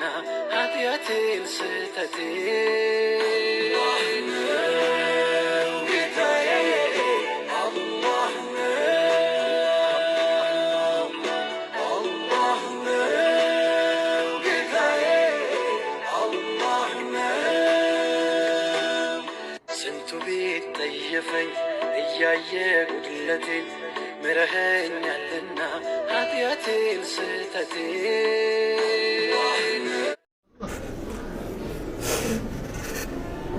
ኃጢአቴን ስህተቴን ጌታዬ አላህ ነው አላህ ነው ጌታዬ አላህ ነው። ስንቱ ቢጠየፈኝ እያየ ጉድለቴን ምረኸኛልና ኃጢአቴን ስህተቴን።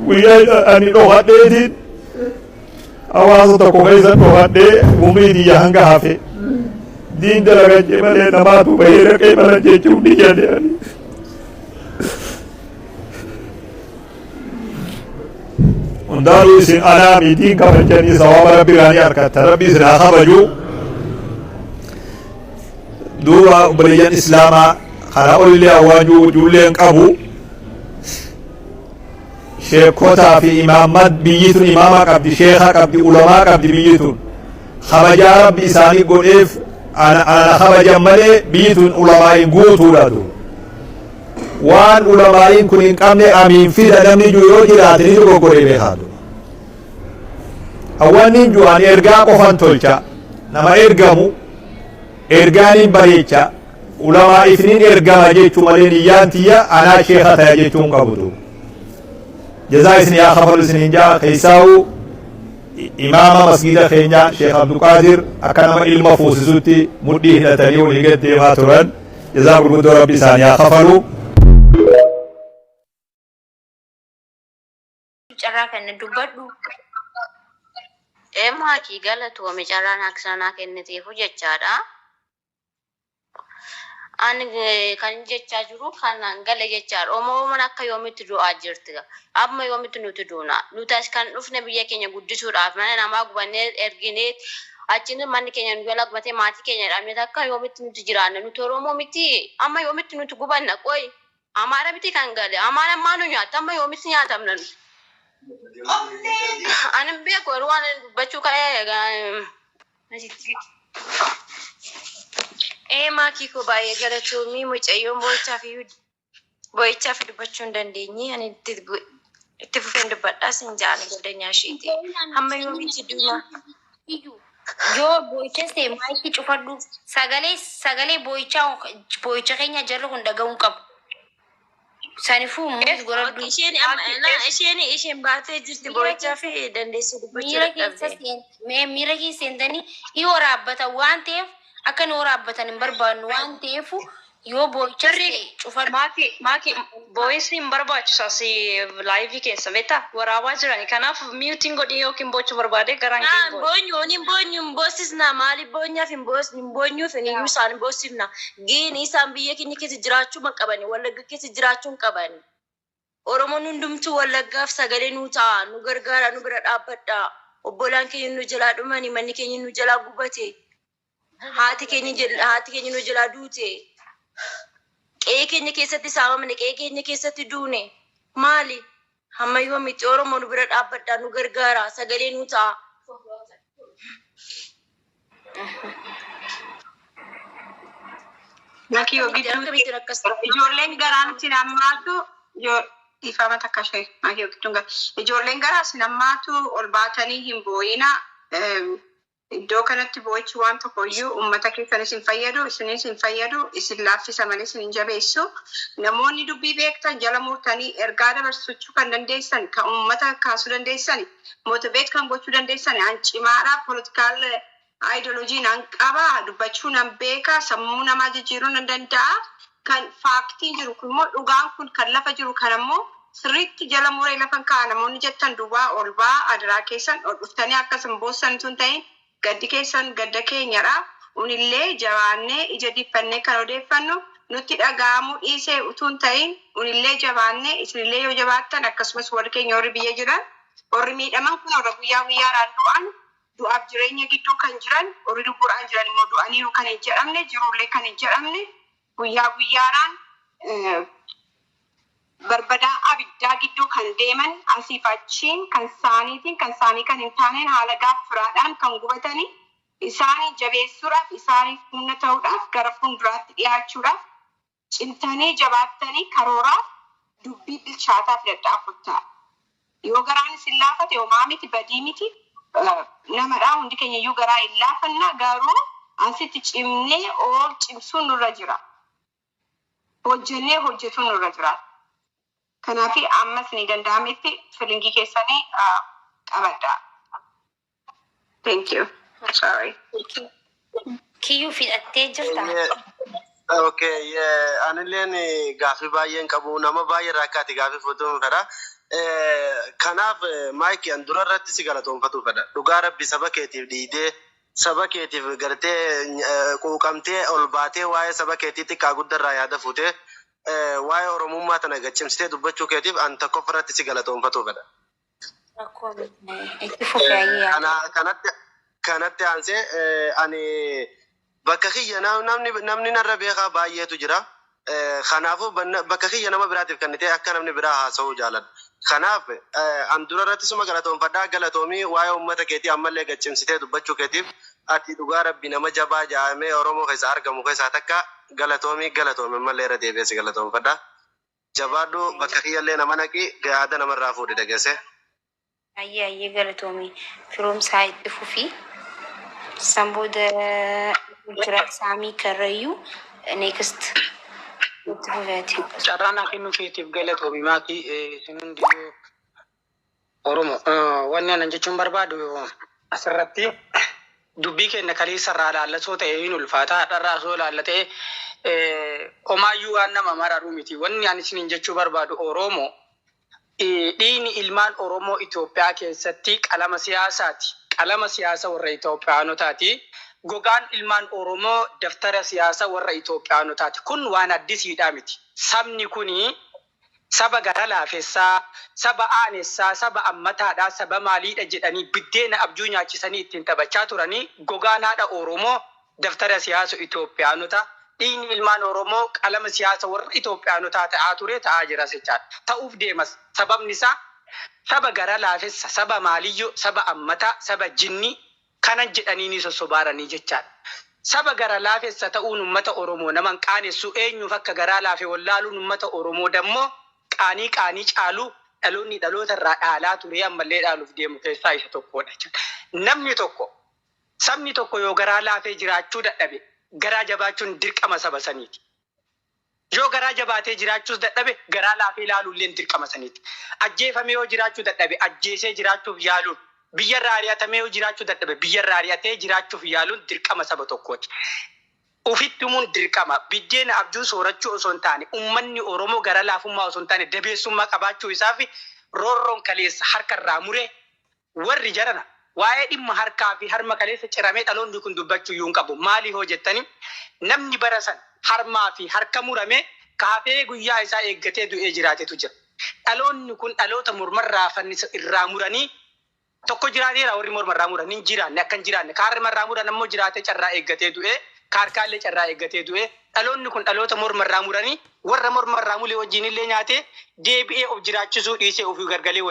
Guyyaa ani dhokadheetiin hawaasa tokko keessa dhokadhee umrii tiyya hanga hafe diin dalagachee malee namaatu bahee dhaqee mana jechuun ni jedhe ani. Hundaanuu isin anaa mitiin kabajanii sawaaba rabbi irraa ni argatta, rabbi isin haa kabaju. Duuba obboleeyyan islaamaa, kana olillee awwaajuu ijoollee hin qabu. Sheekotaa fi imaamman biyyi tun imaama qabdi, sheeka qabdi, ulamaa qabdi. Biyyi tun kabajaa rabbi isaanii godheef ana ana kabajan malee biyyi tun ulamaa'iin guutuudha. Du waan ulamaa'iin kun hin qabne amiin fida namni jiru yoo jiraate ni dogoggoree beekaatu. Awwanni jiru ani ergaa qofan tolcha, nama ergamu ergaaniin bareecha, ulamaa ifnin ergama jechuu malee niyyaan tiyya anaa sheeka taya jechuun qabutu. Jazaa isin yaa kafalu isin jaa. Keessaa'u imaama masgida keenya Sheekh Abduqaadir akka nama ilma fuusisutti mudhii hidhatanii walii gad deemaa turan, jazaa gurguddoo rabbi isaan yaa kafalu. Carraa kana dubbadhu. Ee maakii, galatoome carraan aksanaa kenniteefu jechaadha. Ani kan jechaa jiru kanaan gale jechaadha. Oromoon akka yoomitti du'aa jirti? Amma yoomitti nuti duuna? Nuti as kan dhufne biyya keenya guddisuudhaaf. Mana namaa gubannee erginee achiin manni keenya nu jala gubatee maatii keenya dhabne akka yoomitti nuti jiraanna? Nuti Oromoo miti? Amma yoomitti nuti gubanna? Qoy, Amaara miti kan gale? Amaara maa nu nyaatta? Amma yoomitti nyaatamna nuti? Ani hin beeku, yeroo waan inni dubbachuu ka'ee asitti. Ee maakii koo, baay'ee galatoomii. Mucayyoon boo'ichaaf iyyuu boo'ichaaf dubbachuu hin dandeenye. Ani itti fufeen dubbadhaa sin ja'ani goddanyaa isheeti. Hamma yoomitti duuna? Iyyuu yoo boo'ichas ta'e maayikii cufadhu. Sagalee boo'ichaa, boo'icha keenya jarri kun dhaga'uu hin qabu. Sanifuu mute godhadhu. Isheen amma isheen baatee jirti boo'ichaa fi dandeessee dubbachuu Miira keessa dadhabde. seen mee miira keessa seentanii hi waraabbatan waan ta'eef, akka nu waraabbatan hin barbaannu waan ta'eef, yoo boo'ichas Sirrii. ta'e cufadhu. Maaki, maaki, boo'insi hin barbaachisu as live keessa beektaa waraabaa jirani, kanaaf mute godhii yookiin boochuu barbaade garaan kee Naa hin boo'u. Boonyu hin boonyu, hin boossisna. Maaliif boonyaaf hin boos hin boonyuuf hin iyyuu isaan hin boossifna. Giin isaan biyya keenya keessa jiraachuu hin qabani, Wallagga keessa jiraachuu hin qabani. Oromoon hundumtuu Wallaggaaf sagalee nuu ta'a, nu gargaara, nu bira dhaabbadha. Obbolaan keenya nu jalaa dhumani, manni keenya nu jalaa gubate, haati keenya nu jalaa duute, qe'ee keenya keessatti saamamne, qe'ee keenya keessatti duune. Maali? Hamma yoomitti? Oromoo, nu bira dhaabbadha, nu gargaara, sagalee nuu ta'a. Makiyoo Akkamitti gidduutti akkamitti akkas ijoolleen garaan isin hammaatu yoo dhiifama takka ishee makiyoo gidduun gara ijoolleen garaa isin hammaatu ol baatanii hin boo'ina. Iddoo kanatti boo'ichi waan tokko iyyuu uummata keessanis hin fayyadu, isinis hin fayyadu, isin laaffisa malee isin hin jabeessu. Namoonni dubbii beektan, jala murtanii ergaa dabarsachuu kan dandeessan, kan uummata kaasuu dandeessan, motivate kan gochuu dandeessan, an cimaadha, political ideology nan qaba, dubbachuu nan beeka, sammuu namaa jijjiiruu nan danda'a. Kan fact iin jiru kun immoo, dhugaan kun kan lafa jiru kan ammoo sirriitti jala muree lafa kaa'a namoonni jettan duwwaa ol ba'aa, adaraa keessan. Ol dhuftanii akkasuma boossan tun ta'in, gaddi keessan gadda keenyadha. Unillee jabaannee ija diffannee kan odeeffannu nutti dhaga'amuu dhiisee utuu hin ta'in, unillee jabaannee, isinillee yoo jabaattan, akkasumas warri keenya warri biyya jiran, warri miidhaman kun, warra guyyaa guyyaadhaan du'an, du'aaf jireenya gidduu kan jiran, warri lubbuudhaan jiran immoo du'aniiru kan hin jedhamne, jiruullee kan hin jedhamne, guyyaa guyyaadhaan barbadaa abiddaa gidduu kan deeman, asiif achiin kan isaaniitiin kan isaanii kan hin taaneen haala gaaffiraadhaan kan gubatanii, isaanii jabeessuudhaaf, isaaniif humna ta'uudhaaf, gara fuulduraatti dhiyaachuudhaaf Cimtanii jabaattanii karooraaf dubbii bilchaataa filadhaa kottaa. Yoo garaan isin laafate homaa miti, badii miti, namadhaa, hundi keenya iyyuu garaa hin laafanna, garuu asitti cimnee ol cimsuun nurra jira. Hojjennee hojjetuun nurra jira. Kanaaf ammas ni danda'ametti feeling keessanii qabadha. Thank you. Sorry. Kiyyuu fidhattee jirta. Okay, anilleen gaafii baay'een qabu, nama baay'ee irraa akka ati gaafii fuutuu fedha. Kanaaf maayikii an dura irratti si galatoonfatu fedha. Dhugaa rabbi, saba keetiif dhiidee, saba keetiif gartee quuqamtee, ol baatee, waa'ee saba keetii xiqqaa guddarraa yaada fuutee, waa'ee oromummaa tana gaccimsitee dubbachuu keetiif an tokkoffaa irratti si galatoonfatu fedha. Rakkoo itti fufee ayyaa. Kanatti aansee ani bakka kiyya namni narra beekaa baay'eetu jira. Kanaafuu bakka kiyya nama biraatiif kennitee akka namni biraa haasa'uu jaaladha. Kanaaf an dura irratti suma galatoonfadhaa, galatoomii. Waa'ee uummata keetii ammallee gaccimsitee dubbachuu keetiif, ati dhugaa rabbi nama jabaa jaamee Oromoo keessa argamu keessaa takka. Galatoomii, galatoomi, ammallee irra deebi'ee si galatoonfadha. Jabaadhu, bakka kiyyallee nama naqi, yaada namarraa fuudhi dhageesse. Ayyee, ayyee, galatoomii, firoomsaa itti fufii. San booda jira Saamii Karrayyuu next, itti fufeeti. Carraa naa kennuu keetiif galatoomi maatii, isin hundinuu Oromoo. Wanni anan jechuun barbaadu asirratti dubbii keenya kaleessa irraa laallasoo ta'e hin ulfaata. Har'arraa osoo laallatee homaayyuu waan nama mararuu miti. Wanni ani isiniin jechuu barbaadu, Oromoo, dhiigni ilmaan Oromoo Itoophiyaa keessatti qalama siyaasaati. Qalama siyaasa warra Itoophiyaanotaati. Gogaan ilmaan Oromoo daftara siyaasa warra Itoophiyaanotaati. Kun waan addisiidhaa miti. Sabni kuni saba gara laafessaa, saba aanessaa, saba ammataadhaa, saba maaliidha jedhanii biddeena abjuu nyaachisanii ittiin taphachaa turanii, gogaan haadha Oromoo daftara siyaasa Itoophiyaanota, dhiigni ilmaan Oromoo qalama siyaasa warra Itoophiyaanotaa ta'aa ture, ta'aa jiras jechaadha. Ta'uuf deemas. Sababni isaa saba gara laafessa, saba maaliyyoo, saba ammataa, saba jinnii kanan jedhanii ni sossobaaranii jechaadha. Saba gara laafessa ta'uun uummata Oromoo naman qaanessu. Eenyuuf akka garaa laafe wallaaluun uummata Oromoo dammoo qaanii qaanii caalu dhaloonni dhaloota irraa dhaalaa ture, ammallee dhaaluuf deemu keessaa isa tokkodha jechuudha. Namni tokko, sabni tokko yoo garaa laafee jiraachuu dadhabe, garaa jabaachuun dirqama saba saniiti. Yoo garaa jabaatee jiraachuus dadhabe, garaa laafee ilaaluullee dirqama saniiti. Ajjeefamee yoo jiraachuu dadhabe, ajjeesee jiraachuuf yaaluun, biyyarraa ari'atamee yoo jiraachuu dadhabe, biyyarraa ari'atee jiraachuuf yaaluun dirqama saba tokkooti. Ufitti himuun dirqama. Biddeena abjuu soorachuu osoo hin taane, uummanni Oromoo gara laafummaa osoo hin taane dabeessummaa qabaachuu isaa fi roorroon kaleessa harka irraa muree warri jarana waa'ee dhimma harkaa fi harma kaleessa ciramee dhaloonni kun dubbachuu iyyuu hin qabu. Maali hoo jettanii, namni bara san harmaa fi harka murame kaafee guyyaa isaa eeggatee du'ee jiraatetu jira. Dhaloonni kun dhaloota mormarraa fannisa irraa muranii tokko jiraateera. Warri mormarraa muran hin jiraanne, akka hin jiraanne. Kaarmarraa muran ammoo jiraatee carraa eeggatee du'ee, kaarkaallee carraa eeggatee du'ee. Dhaloonni kun dhaloota mormarraa muranii warra mormarraa mulee wajjin illee nyaatee deebi'ee of jiraachisuu dhiisee ofii gargalee.